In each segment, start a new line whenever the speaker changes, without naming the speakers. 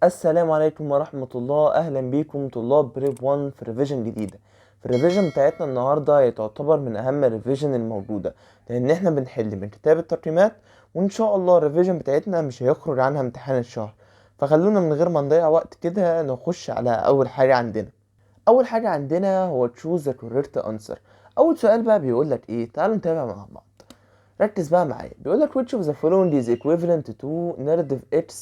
السلام عليكم ورحمة الله. أهلا بيكم طلاب prep 1 في revision جديدة. في ال revision بتاعتنا النهاردة هي تعتبر من أهم ال revision الموجودة، لأن احنا بنحل من كتاب التقييمات، وإن شاء الله ال revision بتاعتنا مش هيخرج عنها امتحان الشهر. فخلونا من غير ما نضيع وقت كده نخش على أول حاجة عندنا. أول حاجة عندنا هو choose the correct answer. أول سؤال بقى بيقول لك إيه؟ تعالوا نتابع مع بعض، ركز بقى معايا. بيقول لك which of the following is equivalent to negative x،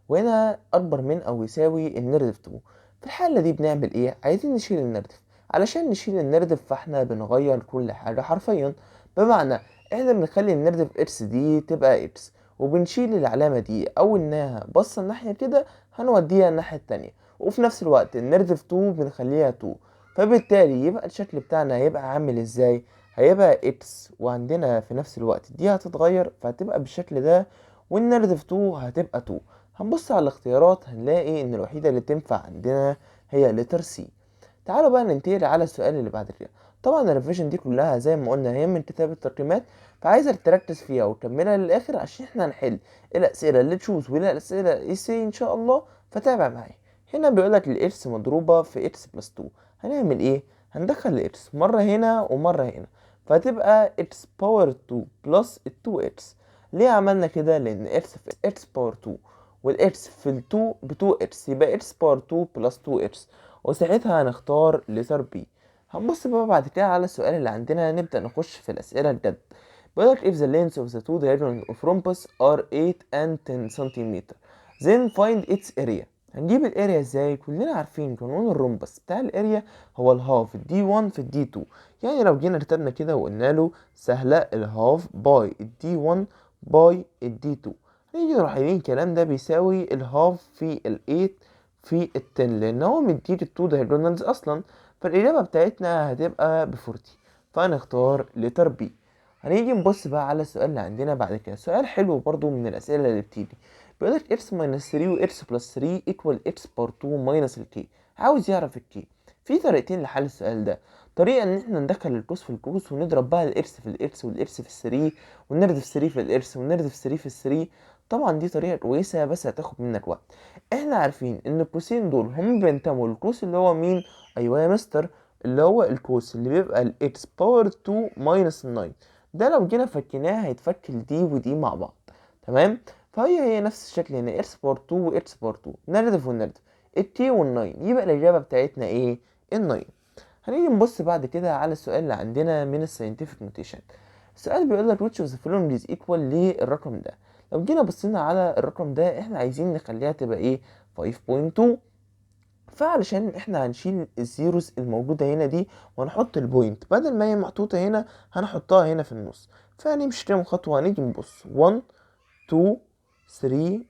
وهنا أكبر من أو يساوي ال negative 2. في الحالة دي بنعمل إيه؟ عايزين نشيل ال negative. علشان نشيل ال negative فاحنا بنغير كل حاجة حرفيا، بمعنى احنا بنخلي ال negative x دي تبقى x، وبنشيل العلامة دي أو إنها بصة الناحية كده هنوديها الناحية التانية، وفي نفس الوقت ال negative 2 بنخليها 2. فبالتالي يبقى الشكل بتاعنا هيبقى عامل ازاي؟ هيبقى x، وعندنا في نفس الوقت دي هتتغير فهتبقى بالشكل ده، وال negative 2 هتبقى 2. هنبص على الاختيارات، هنلاقي ان الوحيدة اللي تنفع عندنا هي letter C. تعالوا بقى ننتقل على السؤال اللي بعد كده. طبعا ال revision دي كلها زي ما قلنا هي من كتاب التقييمات، فعايزك تركز فيها وتكملها للاخر عشان احنا هنحل الاسئله اللي choose والاسئله essay ان شاء الله، فتابع معايا. هنا بيقولك ال x مضروبه في x plus 2. هنعمل ايه؟ هندخل ال x مره هنا ومره هنا، فهتبقى x power 2 plus 2 x. ليه عملنا كده؟ لان x في x power 2 وال x في ال 2 ب 2 x، يبقى x power 2 plus 2 x، وساعتها هنختار letter B. هنبص بقى بعد كده على السؤال اللي عندنا، نبدأ نخش في الأسئلة الجد. بيقولك if the lengths of the two diagonals of rhombus are 8 and 10 centimeter، then find its area. هنجيب ال area ازاي؟ كلنا عارفين قانون ال rhombus بتاع ال area هو ال half d 1 في ال d 2. يعني لو جينا رتبنا كده وقلنا له سهلة، ال half by ال d 1 by ال d 2، هنيجي نروح قايلين الكلام ده بيساوي ال half في ال 8 في ال 10، لان هو مديك ال 2 diagonals اصلا. فالاجابه بتاعتنا هتبقى ب 40، فهنختار letter B. هنيجي نبص بقى على السؤال اللي عندنا بعد كده. سؤال حلو برضو من الاسئله اللي بتيجي. بيقول لك x minus 3 و x plus 3 equal x power 2 minus ال k. عاوز يعرف ال k. في طريقتين لحل السؤال ده. طريقة ان احنا ندخل القوس في القوس ونضرب بقى ال x في ال x وال x في ال 3 وال negative 3 في ال x وال negative 3 في ال 3. طبعا دي طريقة كويسة بس هتاخد منك وقت. احنا عارفين ان القوسين دول هم بينتموا للقوس اللي هو مين؟ ايوه يا مستر، اللي هو القوس اللي بيبقى ال x power 2 minus 9. ده لو جينا فكيناه هيتفك دي ودي مع بعض، تمام؟ فهي هي نفس الشكل هنا، x power 2 و x power 2، negative وال negative، ال k وال9، يبقى الإجابة بتاعتنا ايه؟ ال9. هنيجي نبص بعد كده على السؤال اللي عندنا من ال scientific notation. السؤال بيقول لك which of the following is equal للرقم ده. لو جينا بصينا على الرقم ده، احنا عايزين نخليها تبقى ايه؟ 5.2. فعلشان احنا هنشيل ال zeros الموجودة هنا دي ونحط ال point، بدل ما هي محطوطة هنا هنحطها هنا في النص. فهنمشي كام خطوة؟ هنيجي نبص 1، 2، 3،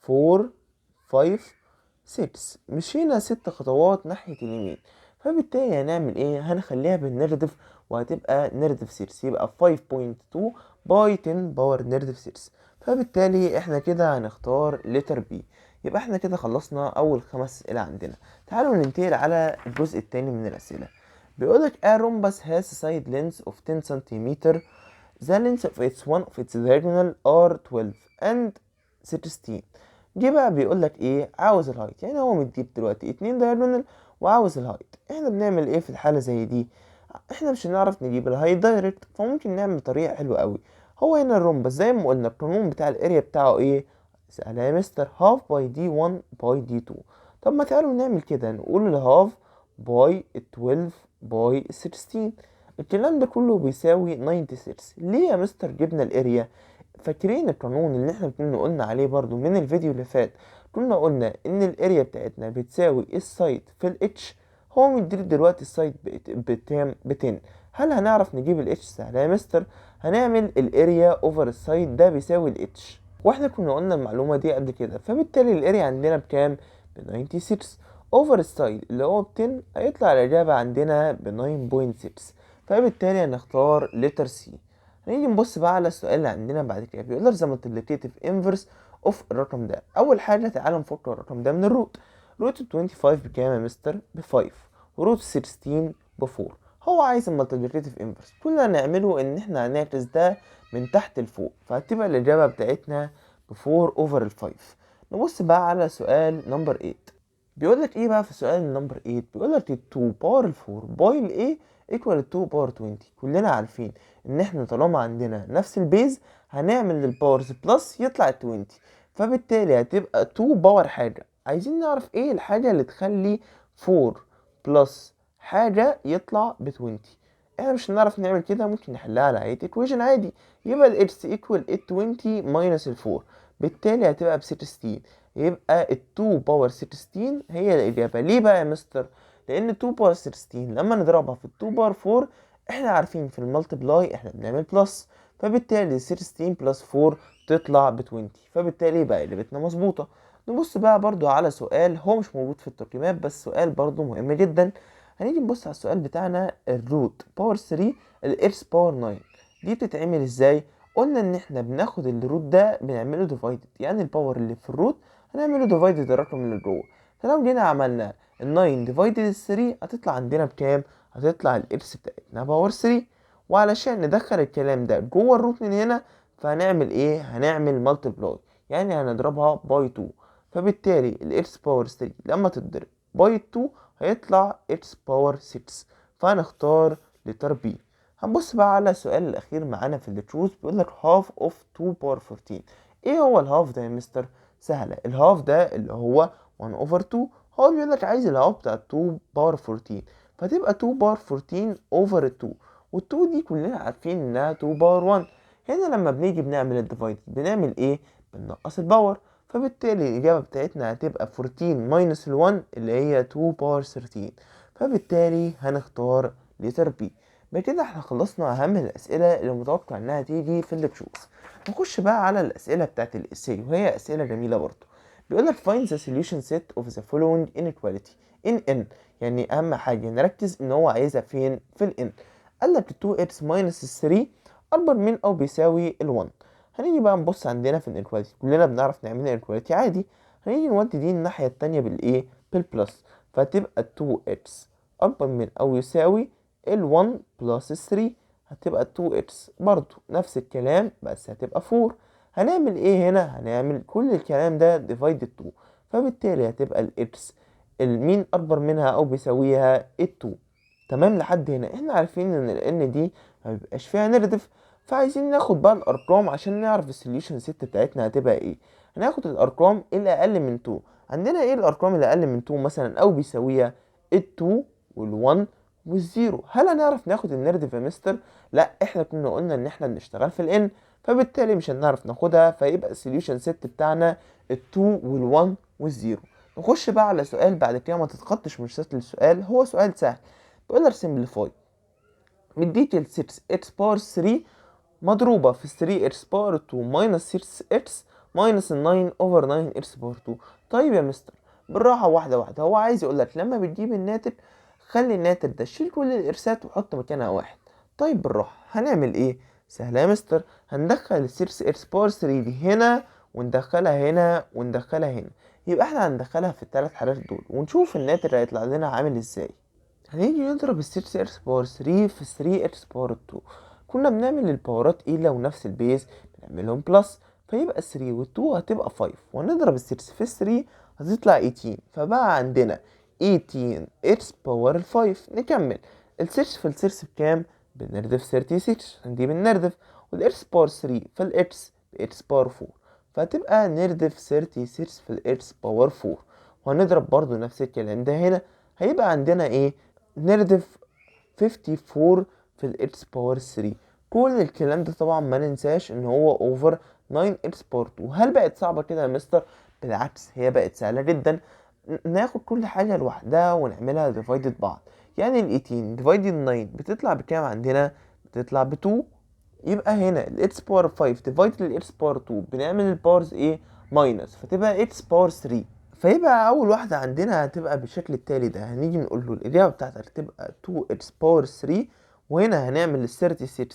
4، 5، 6، مشينا ست خطوات ناحية اليمين. فبالتالي هنعمل ايه؟ هنخليها بال negative وهتبقى negative 6، يبقى 5.2 by 10 power negative 6. فبالتالي احنا كده هنختار letter B. يبقى احنا كده خلصنا اول خمس اسئله عندنا. تعالوا ننتقل على الجزء الثاني من الاسئله. بيقولك a rhombus has a side length of 10 cm، the length of its one of its diagonal are 12 and 16. جه بقى بيقول لك ايه؟ عاوز ال height. يعني هو مديك دلوقتي اتنين diagonal وعاوز ال height. احنا بنعمل ايه في الحالة زي دي؟ احنا مش هنعرف نجيب ال height direct، فممكن نعمل طريقة حلوة قوي. هو هنا ال rhombus زي ما قلنا القانون بتاع ال area بتاعه ايه؟ سهلة يا مستر، half by d 1 by d 2. طب ما تعالوا نعمل كده، نقول ال half by 12 by 16، الكلام ده كله بيساوي 96. ليه يا مستر جبنا ال area؟ فاكرين القانون اللي احنا كنا قلنا عليه برضو من الفيديو اللي فات؟ كنا قلنا ان ال area بتاعتنا بتساوي ال side في ال h. هو مديك دلوقتي ال side بكام؟ ب 10. هل هنعرف نجيب ال h؟ سهله يا مستر، هنعمل ال area over ال side، ده بيساوي ال h، واحنا كنا قلنا المعلومه دي قبل كده. فبالتالي ال area عندنا بكام؟ ب 96 over ال side اللي هو ب 10، هيطلع الاجابه عندنا ب 9.6. فبالتالي هنختار letter C. هنيجي نبص بقى على السؤال اللي عندنا بعد كده. بيقول لك the multiplicative inverse of الرقم ده. اول حاجه تعالى نفك الرقم ده من ال root. root 25 بكام يا مستر؟ ب 5، و root 16 ب 4. هو عايز ال multiplicative inverse. كل اللي هنعمله ان احنا هنعكس ده من تحت لفوق، فهتبقى الاجابه بتاعتنا ب 4 over ال 5. نبص بقى على سؤال number 8. بيقول لك ايه بقى في سؤال number 8؟ بيقول لك 2 power 4 by ال a equal 2 power 20. كلنا عارفين ان احنا طالما عندنا نفس ال base هنعمل ال powers plus يطلع 20، فبالتالي هتبقى 2 power حاجة. عايزين نعرف ايه الحاجة اللي تخلي 4 plus حاجة يطلع ب 20. احنا مش هنعرف نعمل كده، ممكن نحلها على هيئة equation عادي. يبقى ال x equal 20 minus ال 4، بالتالي هتبقى ب 16. يبقى ال 2 power 16 هي الإجابة. ليه بقى يا مستر؟ لأن 2 power 16 لما نضربها في 2 power 4، احنا عارفين في ال multiply احنا بنعمل plus، فبالتالي 16 plus 4 تطلع ب 20، فبالتالي يبقى إجابتنا مظبوطة. نبص بقى برضو على سؤال هو مش موجود في التقييمات بس سؤال برضو مهم جدا. هنيجي نبص على السؤال بتاعنا، ال root power 3 ال x power 9، دي بتتعمل ازاي؟ قلنا ان احنا بناخد ال root ده بنعمله divided، يعني ال power اللي في ال root هنعمله divided الرقم اللي جوه. فلو جينا عملنا ال 9 divided ال 3 هتطلع عندنا بكام؟ هتطلع ال x بتاعتنا power 3. وعلشان ندخل الكلام ده جوه ال root من هنا فهنعمل ايه؟ هنعمل multiply، يعني هنضربها by 2، فبالتالي ال x power 3 لما تتضرب by 2 هيطلع x power 6، فهنختار letter B. هنبص بقى على السؤال الأخير معانا في ال choose، بيقول لك half of 2 power 14. ايه هو ال half ده يا مستر؟ سهلة، ال half ده اللي هو 1 over 2. هو بيقول لك عايز ال half بتاع 2 power 14، فتبقى 2 power 14 over 2، وال2 دي كلنا عارفين انها 2 power 1. هنا لما بنيجي بنعمل ال divide بنعمل ايه؟ بننقص ال power، فبالتالي الإجابة بتاعتنا هتبقى 14 minus ال 1 اللي هي 2 power 13، فبالتالي هنختار letter B. بكده احنا خلصنا أهم الأسئلة اللي متوقع إنها تيجي في ال choose. نخش بقى على الأسئلة بتاعت ال essay، وهي أسئلة جميلة برضو. بيقول لك find the solution set of the following inequality in n. يعني أهم حاجة نركز إن هو عايزها فين؟ في ال n. قال لك 2x minus 3 أكبر من أو بيساوي ال 1. هنيجي بقى نبص عندنا في ال inequality، كلنا بنعرف نعمل inequality عادي. هنيجي نودي دي الناحية التانية بالايه؟ بال plus، فتبقى 2x أكبر من أو يساوي ال 1 plus 3، هتبقى 2x برضو نفس الكلام بس هتبقى 4. هنعمل ايه هنا؟ هنعمل كل الكلام ده divided 2، فبالتالي هتبقى ال x المين أكبر منها أو بيساويها ال 2. تمام، لحد هنا احنا عارفين ان ال n دي ما بيبقاش فيها negative، فعايزين ناخد بقى الارقام عشان نعرف ال solution set بتاعتنا هتبقى ايه. هناخد الارقام اللي اقل من 2. عندنا ايه الارقام اللي اقل من 2 مثلا او بيساويها؟ ال 2 وال 1 وال zero. هل هنعرف ناخد ال negative يا مستر؟ لا، احنا كنا قلنا ان احنا بنشتغل في ال n، فبالتالي مش هنعرف ناخدها، فيبقى ال solution set بتاعنا ال 2 وال 1 وال zero. نخش بقى على سؤال بعد كده، ما تتخضش من شكل السؤال، هو سؤال سهل. بيقول لك simplify، مديك ال 6 x power 3 مضروبة في 3 x power 2 minus 6 x minus 9 over 9 x power 2. طيب يا مستر، بالراحة واحدة واحدة. هو عايز يقول لك لما بتجيب الناتج خلي الناتج ده شيل كل ال x ات وحط مكانها واحد. طيب بالراحة، هنعمل ايه؟ سهلة يا مستر، هندخل ال 6 x power 3 دي هنا وندخلها هنا وندخلها هنا، يبقى احنا هندخلها في الثلاث حاجات دول ونشوف الناتج هيطلع لنا عامل ازاي. هنيجي نضرب ال 6 x power 3 في 3 x power 2. كنا بنعمل ال power ات ايه لو نفس ال base؟ بنعملهم plus، فيبقى 3 و 2 هتبقى 5، وهنضرب ال 6 في 3 هتطلع 18، فبقى عندنا 18 x power 5. نكمل، ال 6 في ال 6 بكام؟ ب negative 36 عشان دي بال negative، وال x power 3 في ال x ب x power 4، فهتبقى negative 36 في ال x power 4. وهنضرب برضو نفس الكلام ده هنا، هيبقى عندنا ايه؟ negative 54 في ال x power 3. كل الكلام ده طبعا ما ننساش ان هو over 9 x power 2. هل بقت صعبة كده يا مستر؟ بالعكس، هي بقت سهلة جدا. ناخد كل حاجة لوحدها ونعملها divided بعض. يعني ال 18 divided 9 بتطلع بكام عندنا؟ بتطلع ب 2. يبقى هنا ال x power 5 divided ال x power 2 بنعمل ال powers ايه؟ minus، فتبقى x power 3. فيبقى اول واحدة عندنا هتبقى بالشكل التالي ده، هنيجي نقول له الاجابة بتاعتك تبقى 2x power 3، وهنا هنعمل ال 36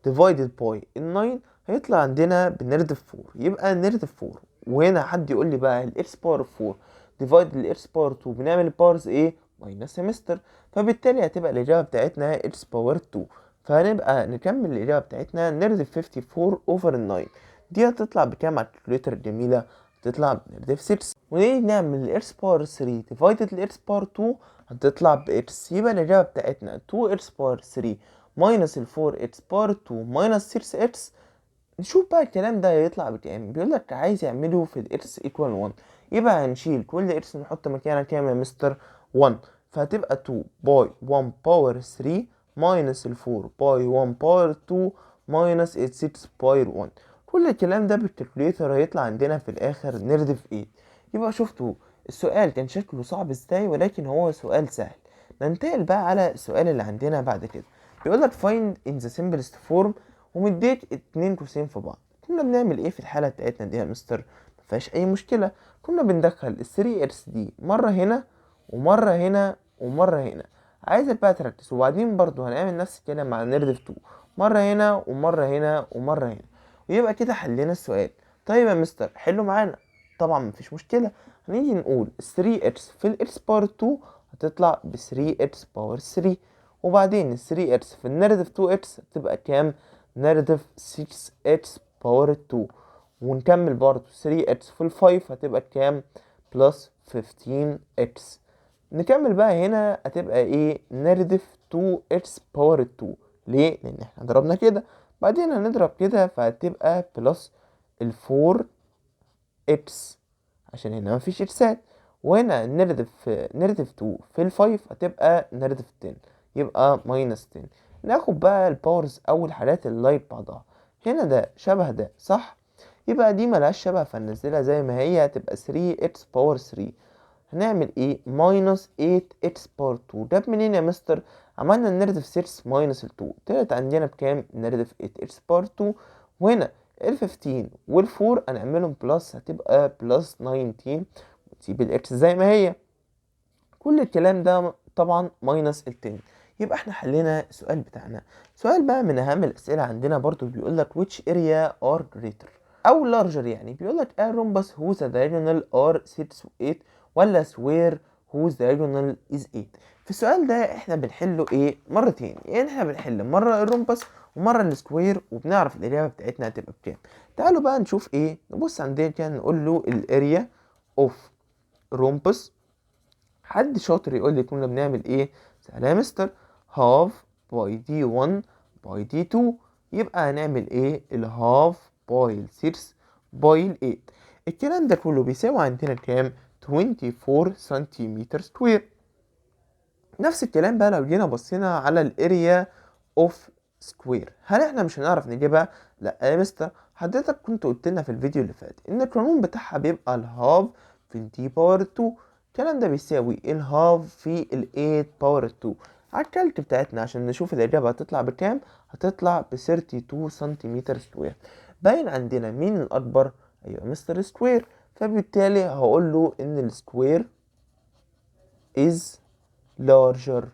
divided by ال 9 هيطلع عندنا ب negative 4، يبقى negative 4. وهنا حد يقول لي بقى ال x power 4 divide ال x power 2 بنعمل ال powers ايه؟ minus يا مستر، فبالتالي هتبقى الاجابة بتاعتنا x power 2. فهنبقى نكمل الاجابة بتاعتنا negative 54 over 9، دي هتطلع بكام على ال calculator الجميله؟ هتطلع ب negative 6. ونيجي نعمل ال x power 3 divided ال x power 2 هتطلع ب x. يبقى الإجابة بتاعتنا 2 x power 3 minus ال 4 x power 2 minus 6 x. نشوف بقى الكلام ده هيطلع بكام. بيقول لك عايز يعمله في ال x equal 1، يبقى هنشيل كل x نحط مكانها كام يا مستر؟ 1. فهتبقى 2 by 1 power 3 minus ال 4 by 1 power 2 minus 6 by 1. كل الكلام ده بال calculator هيطلع عندنا في الاخر negative 8. يبقى شفتوا السؤال كان شكله صعب ازاي، ولكن هو سؤال سهل. ننتقل بقى على السؤال اللي عندنا بعد كده. بيقول لك find in the simplest form ومديك اتنين قوسين في بعض. كنا بنعمل ايه في الحالة بتاعتنا دي يا مستر؟ مفيهاش اي مشكلة، كنا بندخل ال 3 x دي مرة هنا ومرة هنا ومرة هنا. عايزك بقى تركز. وبعدين برضو هنعمل نفس الكلام مع negative 2، مرة هنا ومرة هنا ومرة هنا، ويبقى كده حلينا السؤال. طيب يا مستر حلو معانا، طبعا مفيش مشكلة. هنيجي نقول 3 x في ال x power 2 هتطلع ب 3 x power 3، وبعدين ال 3 x في ال negative 2 x هتبقى كام؟ negative 6 x power 2. ونكمل برضو 3 x في ال 5 هتبقى كام؟ plus 15 x. نكمل بقى هنا هتبقى ايه؟ negative 2 x power 2. ليه؟ لان احنا ضربنا كده، بعدين هنضرب كده، فهتبقى plus ال 4 x عشان هنا مفيش xات. وهنا negative 2 في ال 5 هتبقى negative 10، يبقى minus 10. ناخد بقى ال powers او الحالات اللي like بعضها. هنا ده شبه ده صح؟ يبقى دي ملهاش شبه فننزلها زي ما هي، هتبقى 3 x power 3. هنعمل ايه؟ minus 8 x power 2. جاب منين يا مستر؟ عملنا ال negative 6 minus ال 2، طلعت عندنا بكام؟ negative 8 x power 2. وهنا ال 15 وال 4 هنعملهم plus، هتبقى plus 19، وتسيب ال x زي ما هي. كل الكلام ده طبعا minus ال 10. يبقى احنا حلينا السؤال بتاعنا. سؤال بقى من اهم الاسئله عندنا برضو، بيقول لك which area are greater او larger، يعني بيقول لك a rhombus whose diagonal are 6 و 8 ولا square whose diagonal is 8. في السؤال ده احنا بنحله ايه؟ مرتين، يعني احنا بنحل مره ال rhombus ومره ال square، وبنعرف الاجابه بتاعتنا هتبقى بكام. تعالوا بقى نشوف ايه. نبص عندنا كده نقول له ال area of rhombus. حد شاطر يقول لي كنا بنعمل ايه؟ سهل يا مستر، half by d 1 by d 2. يبقى هنعمل ايه؟ ال half by 6 by 8. الكلام ده كله بيساوي عندنا كام؟ 24 سنتيمتر square. نفس الكلام بقى لو جينا بصينا على ال area of square، هل احنا مش هنعرف نجيبها؟ لا يا مستر، حضرتك كنت قلت لنا في الفيديو اللي فات ان القانون بتاعها بيبقى ال half في ال d power 2. الكلام ده بيساوي ال half في ال 8 power 2. على ال calc بتاعتنا عشان نشوف الإجابة هتطلع بكام، هتطلع ب 32 سنتيمتر square. باين عندنا مين الأكبر؟ أيوة مستر، square. فبالتالي هقول له إن ال square is larger.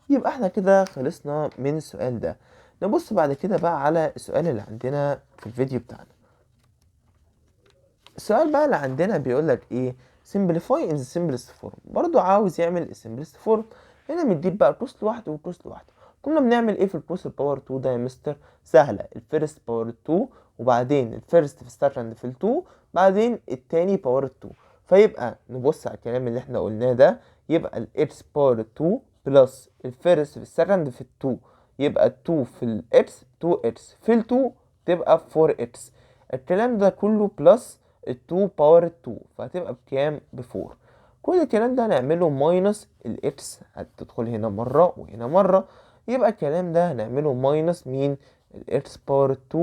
يبقى احنا كده خلصنا من السؤال ده. نبص بعد كده بقى على السؤال اللي عندنا في الفيديو بتاعنا. السؤال بقى اللي عندنا بيقول لك ايه؟ simplify in the simplest form. برضو عاوز يعمل simplest form. هنا مديك بقى قوس لوحده وقوس لوحده. كنا بنعمل ايه في القوس ال power 2 ده يا مستر؟ سهله، ال first power 2 وبعدين ال first في ال second في ال 2 بعدين التاني power 2. فيبقى نبص على الكلام اللي احنا قلناه ده، يبقى ال x power 2 plus ال first في ال second في ال 2، يبقى 2 في ال x 2 x في ال 2 تبقى 4 x. الكلام ده كله plus ال 2 power 2، فهتبقى بكام؟ ب 4. كل الكلام ده هنعمله minus ال x هتدخل هنا مرة وهنا مرة، يبقى الكلام ده هنعمله minus مين؟ ال x power 2،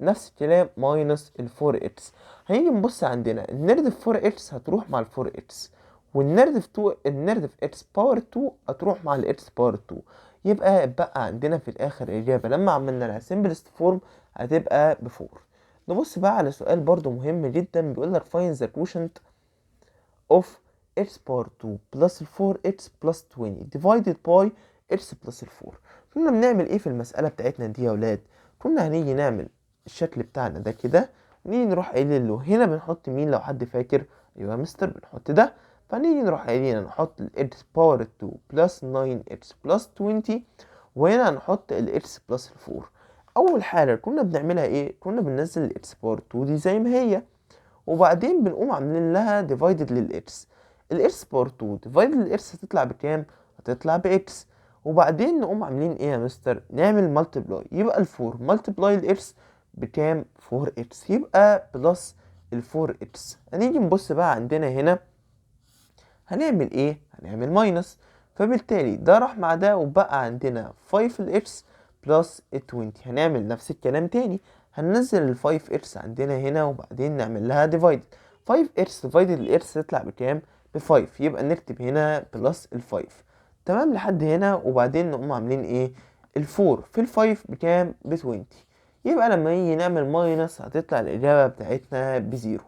نفس الكلام minus ال 4 x. هنيجي نبص عندنا ال negative 4 x هتروح مع ال 4 x، وال negative 2 ال negative x power 2 هتروح مع ال x power 2. يبقى بقى عندنا في الاخر اجابه لما عملنا لها simplest form هتبقى ب 4. نبص بقى على سؤال برضو مهم جدا، بيقول لك find the quotient of x power 2 plus 4x plus 20 divided by x plus 4. كنا بنعمل ايه في المسألة بتاعتنا دي يا ولاد؟ كنا هنيجي نعمل الشكل بتاعنا ده كده، ونيجي نروح قايلين له هنا بنحط مين لو حد فاكر؟ ايوه يا مستر، بنحط ده. فنيجي نروح قايلين نحط ال x power 2 plus 9x plus 20، وهنا هنحط ال x plus 4. اول حاجة كنا بنعملها ايه؟ كنا بننزل ال x power 2 دي زي ما هي، وبعدين نعمل ال 9 x وبعدين بنقوم عاملين لها divided لل x. ال x power 2 divided لل x هتطلع بكام؟ هتطلع ب x. وبعدين نقوم عاملين ايه يا مستر؟ نعمل multiply، يبقى ال 4 multiply ال x بكام؟ 4 x، يبقى plus ال 4 x. هنيجي نبص بقى عندنا هنا هنعمل ايه؟ هنعمل minus، فبالتالي ده راح مع ده وبقى عندنا 5 ال x plus 20. هنعمل نفس الكلام تاني، هننزل ال 5 x عندنا هنا وبعدين نعمل لها divide. 5 x divided ال x تطلع بكام؟ ب 5، يبقى نكتب هنا plus ال 5. تمام لحد هنا. وبعدين نقوم عاملين ايه؟ ال 4 في ال 5 بكام؟ ب 20، يبقى لما نيجي نعمل minus هتطلع الإجابة بتاعتنا ب zero.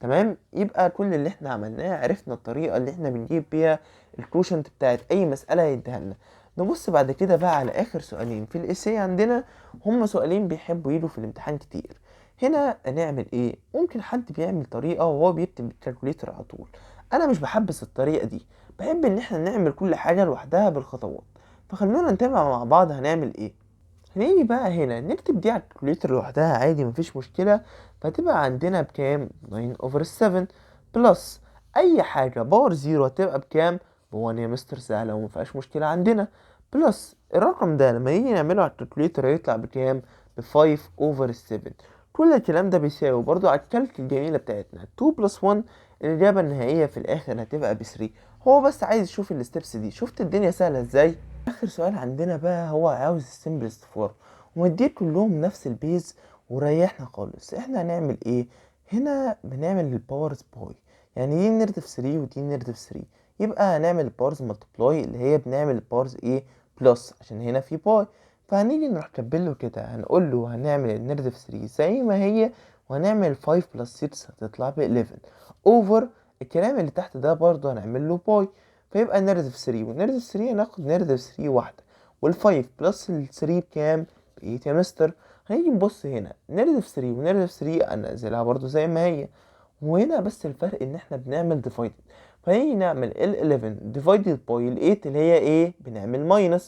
تمام، يبقى كل اللي احنا عملناه عرفنا الطريقة اللي احنا بنجيب بيها ال quotient بتاعت أي مسألة يديها لنا. نبص بعد كده بقى على آخر سؤالين في ال essay عندنا، هما سؤالين بيحبوا يجوا في الامتحان كتير. هنا هنعمل ايه؟ ممكن حد بيعمل طريقة وهو بيكتب بال calculator على طول. انا مش بحبس الطريقة دي، بحب ان احنا نعمل كل حاجة لوحدها بالخطوات. فخلونا نتابع مع بعض هنعمل ايه. هنيجي بقى هنا نكتب دي على ال calculator لوحدها عادي، مفيش مشكلة. فتبقى عندنا بكام؟ 9 over 7 plus اي حاجة power 0 هتبقى بكام؟ ب 1 يا مستر، سهلة ومفيهاش مشكلة عندنا. plus الرقم ده لما نيجي نعمله على ال calculator هيطلع بكام؟ ب 5 over 7. كل الكلام ده بيساوي برضو على ال calc الجميلة بتاعتنا 2 plus 1، الإجابة النهائية في الآخر هتبقى ب 3. هو بس عايز يشوف ال steps دي. شفت الدنيا سهلة ازاي؟ آخر سؤال عندنا بقى هو عاوز ال simplest form ومديه كلهم نفس ال base وريحنا خالص. احنا هنعمل ايه؟ هنا بنعمل ال powers by، يعني دي negative 3 ودي negative 3، يبقى هنعمل ال powers multiply اللي هي بنعمل ال powers ايه؟ plus عشان هنا في by. فهنيجي نروح كاتبين كده، هنقول له هنعمل ال negative 3 زي ما هي وهنعمل 5 plus 6 هتطلع ب 11 over الكلام اللي تحت ده برضه هنعمل له by، فيبقى negative 3 و negative 3 هناخد negative 3 واحدة، وال5 plus ال 3 بكام؟ ب 8 يا مستر. هنيجي نبص هنا negative 3 و negative 3 هننزلها برضه زي ما هي، وهنا بس الفرق ان احنا بنعمل divided، فنيجي نعمل ال 11 divided by ال 8 اللي هي ايه؟ بنعمل minus.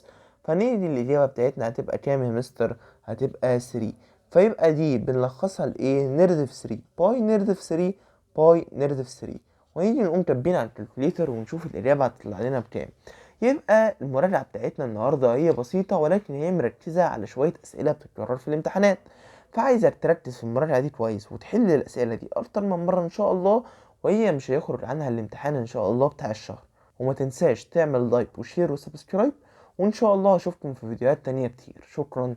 فنيجي الإجابة بتاعتنا هتبقى كام يا مستر؟ هتبقى 3. فيبقى دي بنلخصها لايه؟ negative 3 by negative 3 by negative 3، ونيجي نقوم كاتبين على ال calculator ونشوف الإجابة هتطلع لنا بكام. يبقى المراجعة بتاعتنا النهاردة هي بسيطة، ولكن هي مركزة على شوية أسئلة بتتكرر في الامتحانات. فعايزك تركز في المراجعة دي كويس وتحل الأسئلة دي أكتر من مرة إن شاء الله، وهي مش هيخرج عنها الامتحان إن شاء الله بتاع الشهر. وما تنساش تعمل like و share و subscribe، وإن شاء الله أشوفكم في فيديوهات تانية كتير. شكرا.